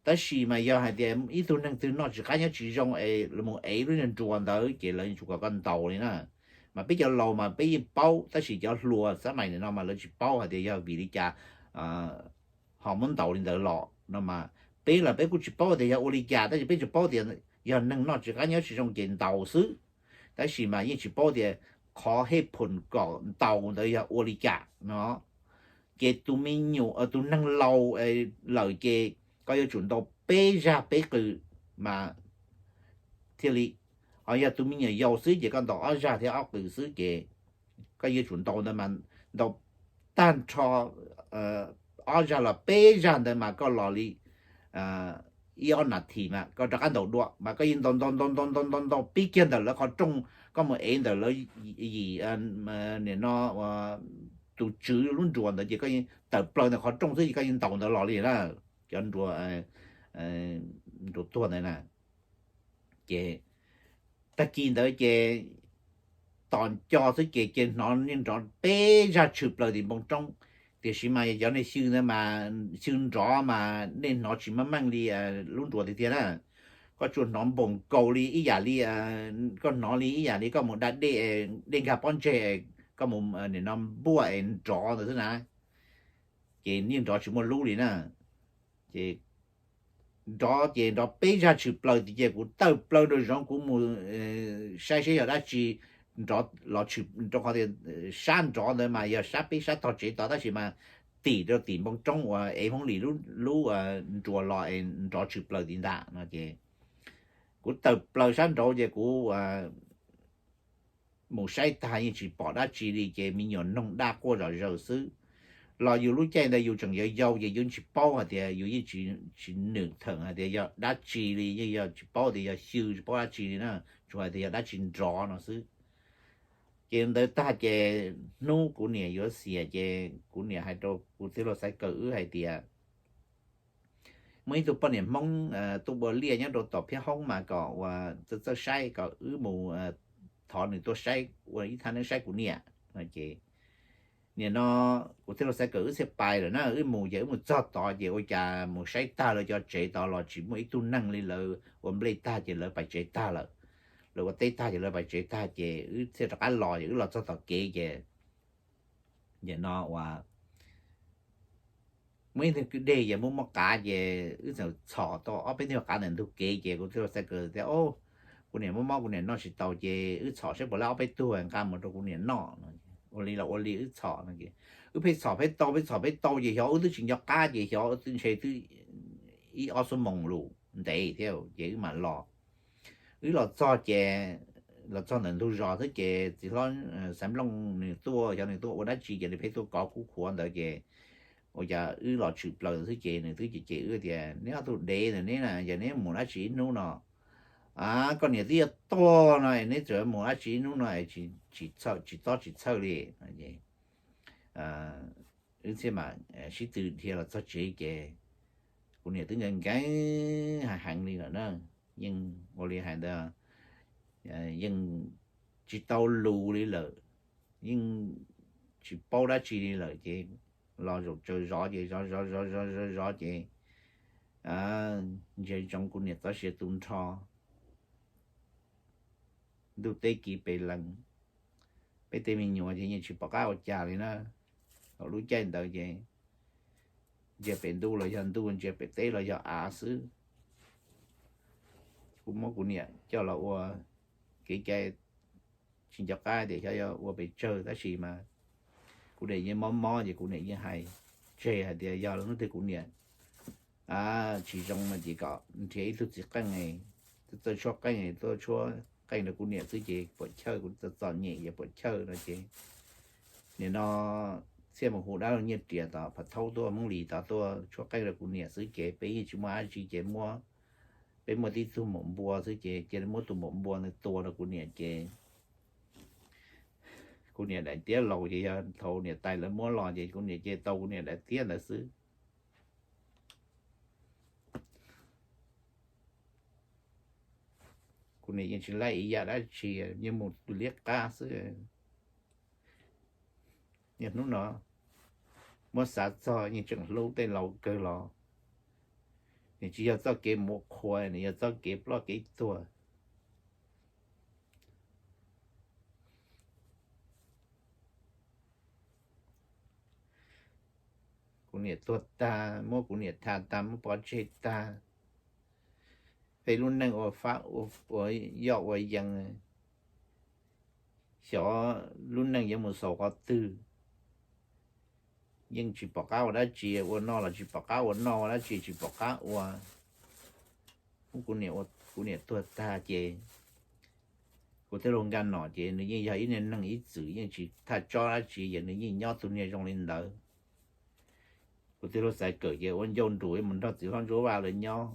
Tab sis mas yog hais tias ib tug neeg twg noj tsis qab nyob tsis zoo es mus ev lub niag nruas ntawd ces lawv yuav tsum kom koj ntaus li na. Mas peb cov laus mas peb yeej paub, tab sis cov hluas xab mais nim no mas lawv tsis paub hais tias yog vim li cas ho muab ntaus li ntawd los no mas peb los peb kuj tsis paub tias yog ua li cas, tab sis peb tsuas paub tias yog neeg noj tsis qab nyob tsis zoo ces ntaus xwb. Tab sis mas yeej tsis paub tias qhov hej phoom kom ntaus ntawd yog ua li cas no. Ces tus me nyuam, tus neeg laus lawm ces koj yuav tsum ntaus peb zaj peb qw mas thiaj li. Ho yog tus me nyuam yaus xwb ces koj ntaus ob zaj thiab ob qw xwb ces koj yuav tsum ntaus ntawd mas ntaus tag nrho ob zaj los peb zaj ntawd mas koj los li ib ob nas this mas koj rov qab ntaus dua mas koj yeej ntaus ntaus ntaus ntaus ntaus ntaus ntaus pib kiag ntawm lawv qhov rooj, koj mus ev ntawm lawv yim nim no tus tswv lub nruas ntawd ces koj yeej tawm plaws ntawm qhov rooj xwb ces koj yeej ntaus ntawd los li na. Cov nruas, nruas tuag ntawd na. Ces tag kis ntawd ces tos nco xwb ces ces hnov niag nrov peb zaj tshwm plaws tim npoo roob. Tiam sis mas cov niag xyw ntawd mas xyw nrov mas nej hnov tsis meej meej li lub nruas tiag tiag na. Koj tsuas hnov npoos nkaus li ib yam li, koj hnov li ib yam li koj mus da dej, dej nkag pob ntseg, koj mus nim no npuaj es nrov ntawd xwb na. Ces yeej nrov tsis muaj lub li na. Ces nrov ces nrov peb zaj tshwm plaws tiag ces kuv tawm plaws rau zoov kuv mus saib saib yog dab tsi nrov los tshwm, rau qhov tias sab nrov ntawd mas yog sab peb sab tog tsev tod tab sis mas tim rau tim npoo roob uas ev Hmoob Lis lub nruas los es nrov tshwm plaws tim ntawd no ces kuv tawm plaws sab nraud ces kuv mus saib tag yeej tsis pom dab tsi li ces me nyuam noog daj quaj zom zaws xwb. Los yus lub caij ntawd yus tseem yau yau ces yus tsis paub hais tias, yus yeej tsis nws theem hais tias yog dab tsi li, yeej yog tsis paub tias yog xyw tsis paub dab tsi li na, tsuas hais tias yog dab tsi nrov no xwb. Ces ntawd tag ces hnub kuv niam yuav xiam ces kuv niam hais rau kuv tij laug Xaiv Kawm wb hais tias muaj ib tug poj niam Hmoob tuaj ua liaj nyob rau tom Phiab Hoob mas kom ua txawj txawj saib kom wb mus thov nws tuaj saib ua ib thaj neeb saib kuv niam no ces nim no kuv tij laug Xaiv Kawm wb thiaj pais lawm na. Wb mus ces wb mus txog tod ces ua cas mus saib tag lawv cov tsev tod los tsis muaj ib tug neeg li, lawv ua nplej tag ces lawv pais tsev tag lawm. Lawv ua teb tag ces lawv pais tsev tag ces wb thiaj rov qab los ces wb los txog tom kev ces nim no ua muaj ib tug kwj deg ces muaj mob qav ces wb txawm txhom tau ob peb tug qav ntawm ntug kev ces kuv tij laug Xaiv Kawm tias, kuv niam muaj mob kuv niam noj tsis tau ces wb txhom saib puas laib ob peb tug nqa mus rau kuv niam noj no. Ua li los ua li wb txhom no ces wb pheej txhom pheej tau pheej txhom pheej tau ces xyov wb twb tsis nco qab ces xyov twb ntshe twb ib ob xuab moos lus ntev thiab ces wb mam los. Wb los txog ces los txog ntawm ntug zos xwb ces txiv hlob Xaiv Nplooj nws tuaj, xyov nws tuaj ua dab tsi ces nws pheej tuaj kov kuv qhuav ntawd ces ua cas wb los tshwm plaws xwb ces nws twb cem cem wb tias, neb ob tug dev ntawm neb na, yog neb mus dab tsi ib hnub no, koj niam twb yuav tuag no es neb tseem mus dab tsi ib hnub no es tsis txhob tsis txhob tsis txhawj li. Wb thiaj mam sib tw dhia los txog tsev ces kuv niam twb nkees nkees heev heev li lawm na. Yeej ua li hais ntawd, yeej tsis tau lus li lawm, yeej tsis paub dab tsi li lawm ces los zaum tsaws zov ces zov zov zov zov zov zov ces ntsia ntsoov kuv niam txoj sia tu nrho. Ntuj teb kiv pes lees, peb tej me nyuam ces yeej tsis pom qab ua cas li na. Thaum lub caij ntawd ces ntsia pem ntuj los yog ntuj, ntsia pem teb los yog av xwb. Kuv muab kuv niam coj los ua kev cai, tsis nco qab tias xyov yog ua pes tsawg tab sis mas kuv niam yeej mob mob ces kuv niam yeej hais tseg hais tias yog hnub twg kuv niam tsis zoo no ces kom nrhiav ib tug txiv qeej, txawj tshuab qeej, tuaj tshuab qeej rau kuv niam xwb ces puam chawj, kuv txom txom nyem ces puam chawj no ces nim no thiaj mus hu dab laug Nyiaj Riam tom Phav Thaub tuaj, Hmoob Lis tod tuaj tshuab qeej rau kuv niam xwb ces peb yeej tsis muaj dab tsi ces muab Peb muaj tib tug maum npua xwb ces cia li muab tus maum npua ntawd tua rau kuv niam ces kuv niam daim tiab laus ces yog thaum niam tais lawv muab los ces kuv niam cia li tau kuv niam daim tiab ntawd xwb. Kuv niam yeej tsis laij ib yam dab tsi, yeej mus liab qab xwb. Niaj hnub no muab xav txog yeej tseem hlub tej laus kawg los, nws tsis yog txoj kev muab qhuas, nws yog txoj kev ploj kev tuag. Kuv niam tuag tag, muab kuv niam tham tag, muab pov tseg tag, peb lub neej ua fab ua yoj ua yees, xyov lub neej yuav mus xaus qhov twg. Yeej tsis pom qab ua dab tsi, ua noj los tsis pom qab ua noj, ua dab tsi tsis pom qab ua. Kuv niam tuag tag ces kuv thiaj los nkag nom ces nws yeej yog ib niag neeg ib txwm yeej tsis thaj tsob dab tsi, ces nws yeej nyob tus niag zoo li ntawd. Kuv thiaj los xav kawm ces ua ncauj nruas mus nrog txiv hlob Ntsuab Vaj lawv nyob.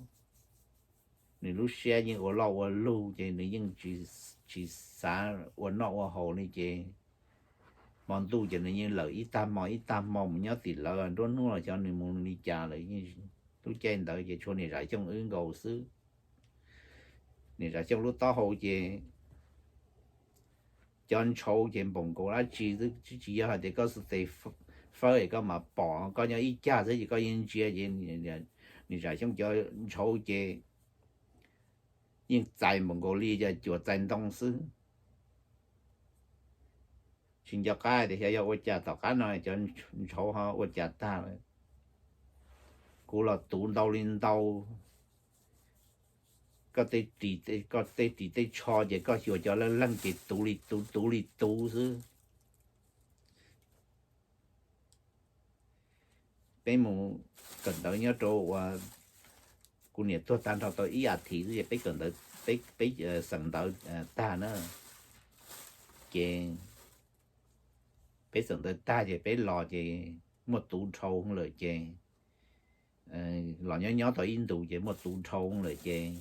Nws lub siab yeej ua loj ua lug ces nws yeej tsis xav ua noj ua haus li ces hmo ntuj ces nws yeej lawm ib tag hmo ib tag hmo mus nyob tim lawv, nruab hnub los xyov nws mus li cas lawm. Lub caij ntawd ces tshuav niam Zam Xyooj wb nkaus xwb. Niam Zam Xyooj lub taub hau ces cov ntshauv ces npaum nkaus dab tsi xwb, tsis yog hais tias koj xav tes fawb es koj mam pom, koj nyob ib cag xwb ces koj yeej ntsia ces niam Zam Xyooj cov ntshauv ces yeej txais npaum nkaus li cov cuam txais ntoo xwb. Tsis nco qab tias xyov yog ua cas tom qab no cov ntshauv ho ua cas tag lawm. Kuv los tuv ntau li ntau, koj tej ris tej tsho ces koj xyuas cov leej leej ces tuv li tuv, tuv li tuv xwb. Peb mus kawm ntawv nyob rau uas kuv niam tuag tag nrho tau ib as thiv xwb ces peb kawm ntawv, peb xeem ntawv tag na. Ces peb xeem ntawv tag ces peb los ces muaj tuv dhau lawm ces los nyob nyob tau ib ntus ces muaj tuv dhau lawm ces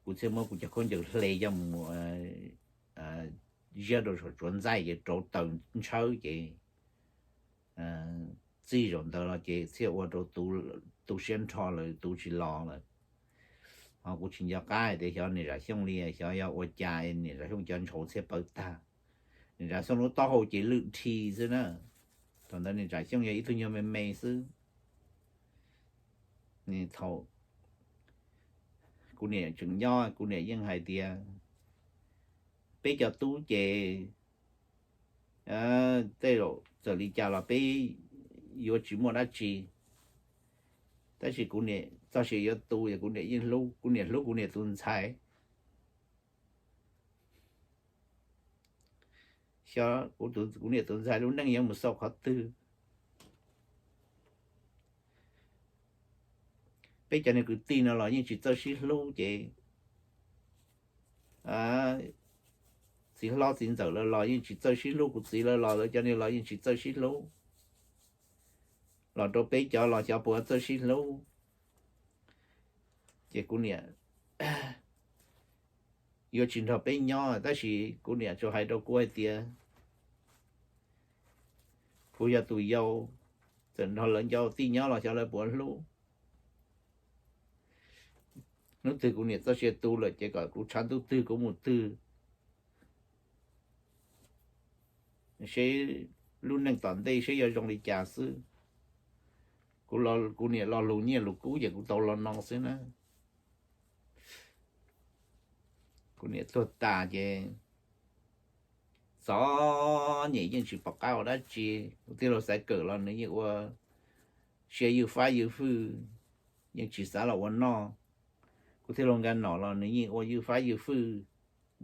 kuv thiaj muab kuv cov khaub ncaws hle coj mus ziab rau saum tsuav ntxaij ces rauv taws ntshawb ces txij zaum ntawd los ces thiaj ua rau tu siab nrho lawm, tuv tsis los lawm. Ho kuv tsis nco qab tias xyov niam Zam Xyooj li, xyov yog ua cas niam Zam Xyooj cov ntshauv thiaj pawv tag. Niam Zam Xyooj lub taub hau ces lwj dhi xwb na. Thaum ntawd niam Zam Xyooj yog ib tug nyuag me me xwb. Thaum kuv niam tseem nyob kuv niam yeej hais tias peb cov tub ces tej zaum txawm li cas los peb yuav tsis muaj dab tsi. Tab sis kuv niam txog sia yuav tu es kuv niam yeej hlub, kuv niam hlub kuv niam tus ntxhais. Xyov kuv niam tus ntxhais lub neej yuav mus xaus qhov twg. Peb cov niag kwv tij no los yeej tsis txawj sib hlub ces txiv hlob txiv ntxawm lawv los yeej tsis txawj sib hlub, kuv txiv lawv los lawv cov niag los yeej tsis txawj sib hlub. Los rau peb cov los xyov puas txawj sib hlub. Ces kuv niam yuav tsis nrog peb nyob tab sis kuv niam tsuas hais rau kuv hais tias kuv yog tus yau, txawm nrog lawv ncau tij nyob los xyov lawv puas hlub. Hnub twg kuv niam txoj sia tu lawm ces kom kuv tshav ntuj twg kuv mus twg, seb lub neej tom ntej seb yuav zoo li cas xwb. Kuv niam lo lus nyiaj lus kub ces kuv tau lo no xwb na. Kuv niam tuag tas ces txom nyem yeej tsis pom qab ua dab tsi. Kuv tij laug Xaiv Kawm los nws yeej ua siab ywj fab ywj fwj, yeej tsis xav los ua noj. Kuv tij laug Nkaj Nom los nws yeej ua ywj fab ywj fwj,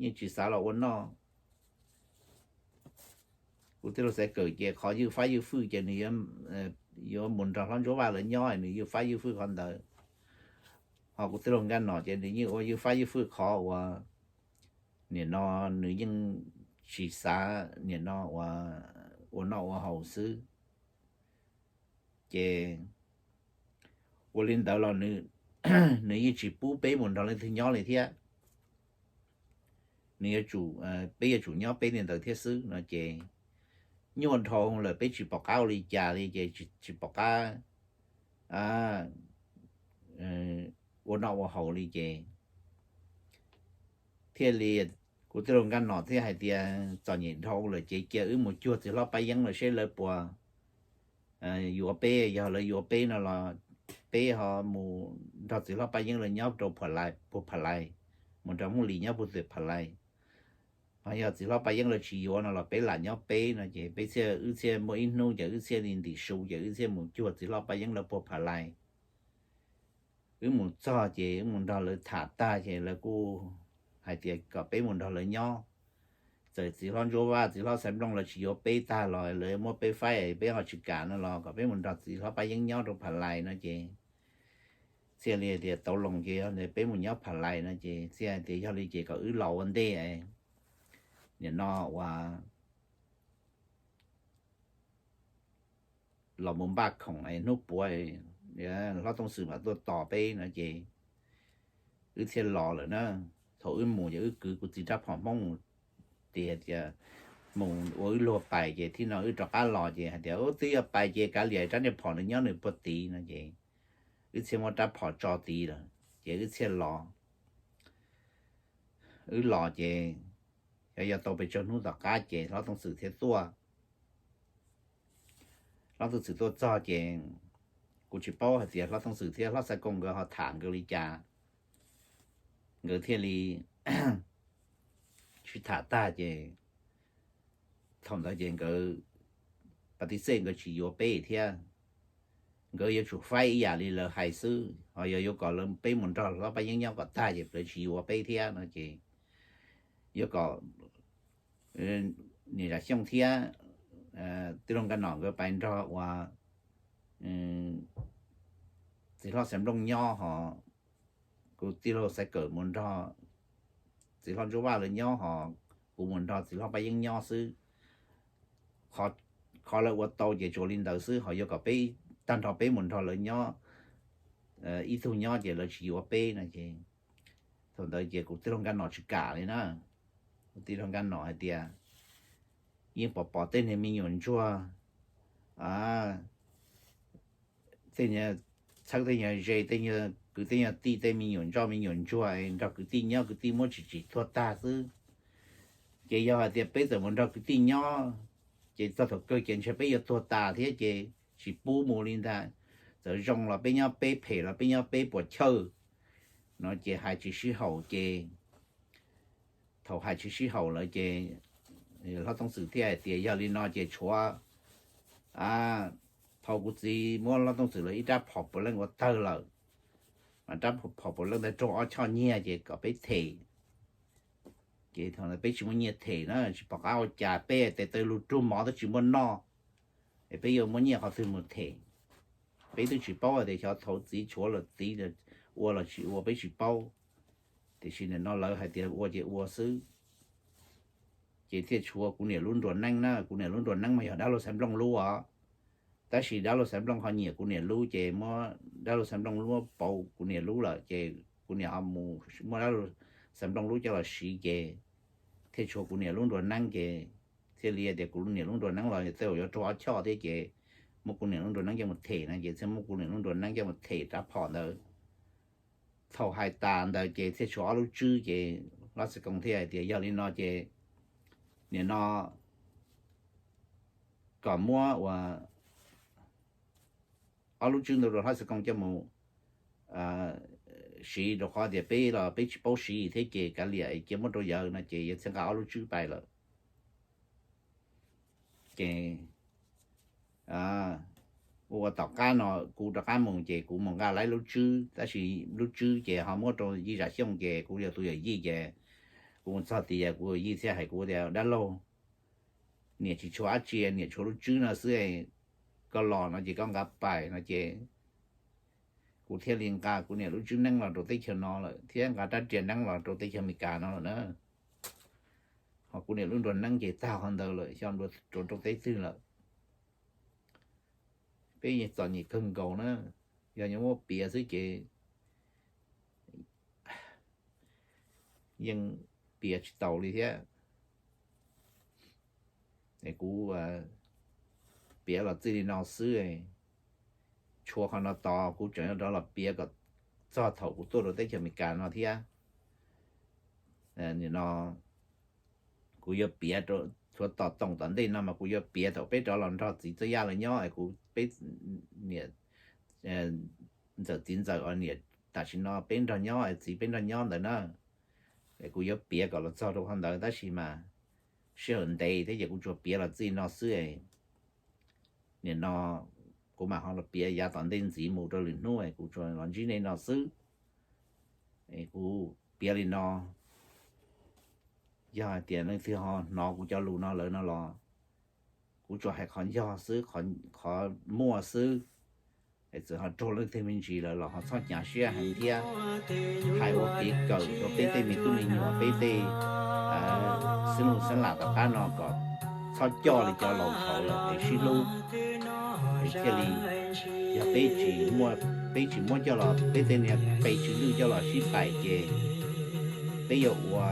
yeej tsis xav los ua noj. Kuv tij laug Xaiv Kawm ces qhov ywj fab ywj fwj ces nws yuav mus nrog hlob Ntsuab Vaj lawv nyob nws ywj fab ywj fwj qhov ntawd. Ho kuv tij laug Nkaj Nom ces nws yeej ua ywj fab ywj fwj qhov uas nim no nws yeej tsis xav nim no ua noj ua haus xwb. Ces ua li ntawd los nws nws yeej tsis pub peb mus nrog leej twg nyob li thiab. Nws yuav tsum, peb yuav tsum nyob peb li ntawd thiab xwb no ces nyuaj dhau lawm, peb tsis pom qab ua li cas li ces tsis pom qab ua noj ua haus li ces thiaj li, kuv tij laug Nkaj Nom thiaj hais tias txom nyem dhau lawm ces cia wb mus cuag txiv hlob Paj Yeeb lawm seb lawv puas yuav peb. Yog lawv yuav peb no los peb ho mus nrog txiv hlob Paj Yeeb lawv nyob rau Phu Lais, mus nrog Hmoob Lis nyob puag tim Phu Lais. Ho yog txiv hlob Paj Yeeb lawv tsis yuav no los peb lam nyob peb no ces peb thiaj, wb thiaj muaj ib hnub ces wb thiaj li ntim su ces wb thiaj mus cuag txiv hlob Paj Yeeb lawv puag Phu Lais. Wb mus txog ces wb mus nrog lawv tham tag ces lawv kuj hais tias kom peb mus nrog lawv nyob. Txawm txiv hlob Ntsuab Vaj txiv hlob Xaiv Nplooj lawv tsis yuav peb tag los lawv muab peb faib peb ho tsis kam no los kom peb mus nrog txiv hlob Paj Yeeb nyob rau Phu Lais no ces thiaj li tias tau loo ces peb mus nyob Phu Lais no ces thiaj tias yog li ces kom wb los ua ntej. Nim no ua los mus npaj khoom hnub puav hlob Tooj Xwm mam tuaj tos peb no ces wb thiaj los lawm na. Thaum wb mus ces wb kwv kuv txiv rab phom Hmoob mus, tias tias mus ua wb luag pais ces thib no wb rov qab los ces hais tias twb yog pais ces kav liam rab niag phom nws nyob nws puag tid no ces wb thiaj muab rab phom tso tid lawm ces wb thiaj los. Wb los ces yog tau pes tsawg hnub tom qab ces hlob Tooj Xwm thiaj tuaj. Hlob Tooj Xwm tuaj txog ces kuv tsis paub hais tias hlob Tooj Xwm thiab hlob Xaiv Koos nkawd ho tham nkawd li cas, nkawd thiaj li sib tham tag ces thaum ntawd ces nkawd pas tis xej nkawd tsis yuav peb thiab. Nkawd yuav tsum faib ib yam li lawv hais xwb, ho yog yuav kom lawv peb mus nrog hlob Paj Yeeb nyob kom tag ces lawv tsis yuav peb thiab no ces yuav kom niam Zam Xyooj thiab tij laug Nkaj Nom nkawd pais nrog ua txiv hlob Xaiv Nplooj nyob ho kuv tij laug Xaiv Kawm mus nrog txiv hlob Ntsuab Vaj lawv nyob ho kuv mus nrog txiv hlob Paj Yeeb nyob xwb. Qhov lawv ua tau ces tsuas li ntawd xwb, ho yuav kom peb tag nrho peb mus nrog lawv nyob, ib tug nyob ces lawv tsis yuav peb no ces thaum ntawd ces kuv tij laug Nkaj Nom tsis kam li na. Kuv tij laug Nkaj Nom hais tias yeej pom pom tej niag me nyuam ntsuag, tej txhawb tej nyuag ze, tej nyuag kwv tej nyuag tij, tej me nyuam ntsoj me nyuam ntsuag nrog kwv tij nyob kwv tij muab tsis tsim tuag tag xwb. Ces yog hais tias peb txawm mus nrog kwv tij nyob ces txog thaum kawg ces ntshe peb yuav tuag tas thiab ces tsis pub mus li ntag. Txawm zoo los peb nyob peb, phem los peb nyob peb puas chawj no ces hais tsis sib haum ces thaum hais tsis sib haum lawm ces hlob Tooj Xwm thiaj hais tias yog li no ces tshuav, thaum kuv txiv muab hlob Tooj Xwm lawv ib rab phom puav leej ua tawg lawm, mas rab phom puav leej ntawd raug ob choj nyiaj ces kom peb them. Ces thaum ntawd peb tsis muaj nyiaj them na, tsis pom qab ua cas, peb tes taw lug rug mov twb tsis muaj noj, es peb yuav muab nyiaj qhov twg mus them? Peb twb tsis paub hais tias xyov thaum txiv tshuav los txiv ua los tsis ua peb tsis paub, tiam sis nim no lawv hais tias ua ces ua xwb. Ces thiaj tshuav kuv niam lub nruas neeb na, kuv niam lub nruas neeb mas yog dab laug Xaiv Nplooj lub os. Tab sis dab laug Xaiv Nplooj ho nyiam kuv niam lub ces muab dab laug Xaiv Nplooj lub muab pauv kuv niam lub lawm ces kuv niam ho mus muab dab laug Xaiv Nplooj lub coj los siv ces thiaj tshuav kuv niam lub nruas neeb ces thiaj li tias kuv niam lub nruas neeb los tej zaum yuav raug ob choj thiab ces muab kuv niam lub nruas neeb coj mus them no ces thiaj muab kuv niam lub nruas neeb coj mus them rab phom ntawd. Thaum hais tas ntawd ces thiaj tshuav ob lub tswb ces Hlob Xaiv Koos thiaj hais tias yog li no ces nim no kom muab ua ob lub tswb ntawd rau Hlob Xaiv Koos coj mus siv, rau qhov tias peb los peb tsis paub siv thiab ces kav liam cia muab rau yawg no ces yawg thiaj nqa ob lub tswb pais lawm. Ces ua tom qab no kuv rov qab mus ces kuv mus nqa lawv lub tswb, tab sis lub tswb ces ho muab rau Yij Zam Xyooj ces kuv yog tus yawm yij ces kuv mus txog tias kuv yawm yij thiaj hais kuv tias dab laug, niam tsis tshuav dab tsi, niam tshuav lub tswb no xwb, koj los no ces koj nqa pais no ces kuv thiaj li nqa kuv niam lub tswb neeb los rau teb chaws no lawm thiab nqa rab riam neeb los rau teb chaws Amelikas no lawm na. Ho kuv niam lub nruas neeb ces tag qhov ntawd lawm, xyov nruas rau teb twg lawm. Peb yeej txom nyem kawg nkaus na, yog nyob muab piav xwb ces yeej piav tsis taus li thiab. Es kuv piav los txij li no xwb. Tshuav qhov no tos kuv tseem yuav rov los piav kom txog thaum kuv tuaj rau teb chaws Amelikas no thiab. Nim no kuv yuav piav, tshuav tom toom tom ntej no mas kuv yuav piav thaum peb rov los nrog txiv Txob Yaj lawv nyob es kuv, peb niam ntxawm txiv ntxawm uas niam tam sim no peb nrog nyob es txiv peb nrog nyob ntawd na. Es kuv yuav piav kom los txog rau qhov ntawd tab sis mas sij hawm ntev thiab ces kuv tsuas piav los txij no xwb. Nim no kuv mam ho los piav yav tom ntej ntxiv mus rau lwm hnub es kuv tsuas los ntsib nej no xwb. Es kuv piav li no, yog hais tias leej twg ho hnov kuv cov lus no lawm no los kuv tsuas hais qhov yog xwb, qhov muaj xwb. Es txawm ho raug leej twg me ntsis lawm los ho txhob hnyav siab heev thiab. Hais ua kev kawm rau peb tej me tub me nyuam, peb tej xeeb lus xeeb lam tom qab no kom txhob coj li cov laus thaud lawm es sib hlub. Es thiaj li, yog peb tsis, peb tsis muab coj los, peb tej niag pes tsw lwj coj los sib pais ces peb yuav ua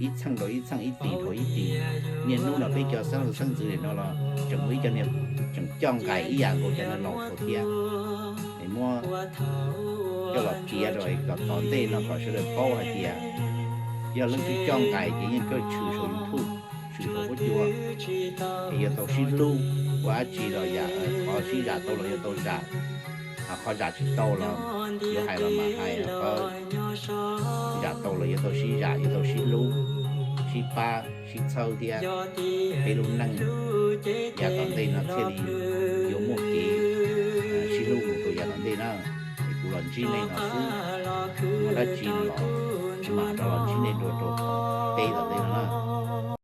ib txheej rau ib txheej, ib tis rau ib tis. Niaj hnub no peb cov xeeb ntxwv xeeb ntxwv li no los tseem muaj ib co niag tseem coj nqaim ib yam nkaus cov niag laus thaud thiab. Es muab coj los piav rau kom tom ntej no kom sawv daws paub hais tias yog leej twg coj nqaim ces yeej coj tshwm saum YouTube, tshwm saum huab cua. Es yuav tau sib hlub, ua dab tsi los yam qhov sib zam tau los yuav tau zam, qhov zam tsis tau los yuav hais los mam hais, qhov zam tau los yuav tau sib zam, yuav tau sib hlub, sib pab sib txhawb thiab. Peb lub neej yav tom ntej no thiaj li yuav muaj kev sib hlub mus rau yav tom ntej na. Es kuv los ntsib nej no xwb, muaj dab tsi los mam rov los ntsib nej dua rau teb tom ntej no.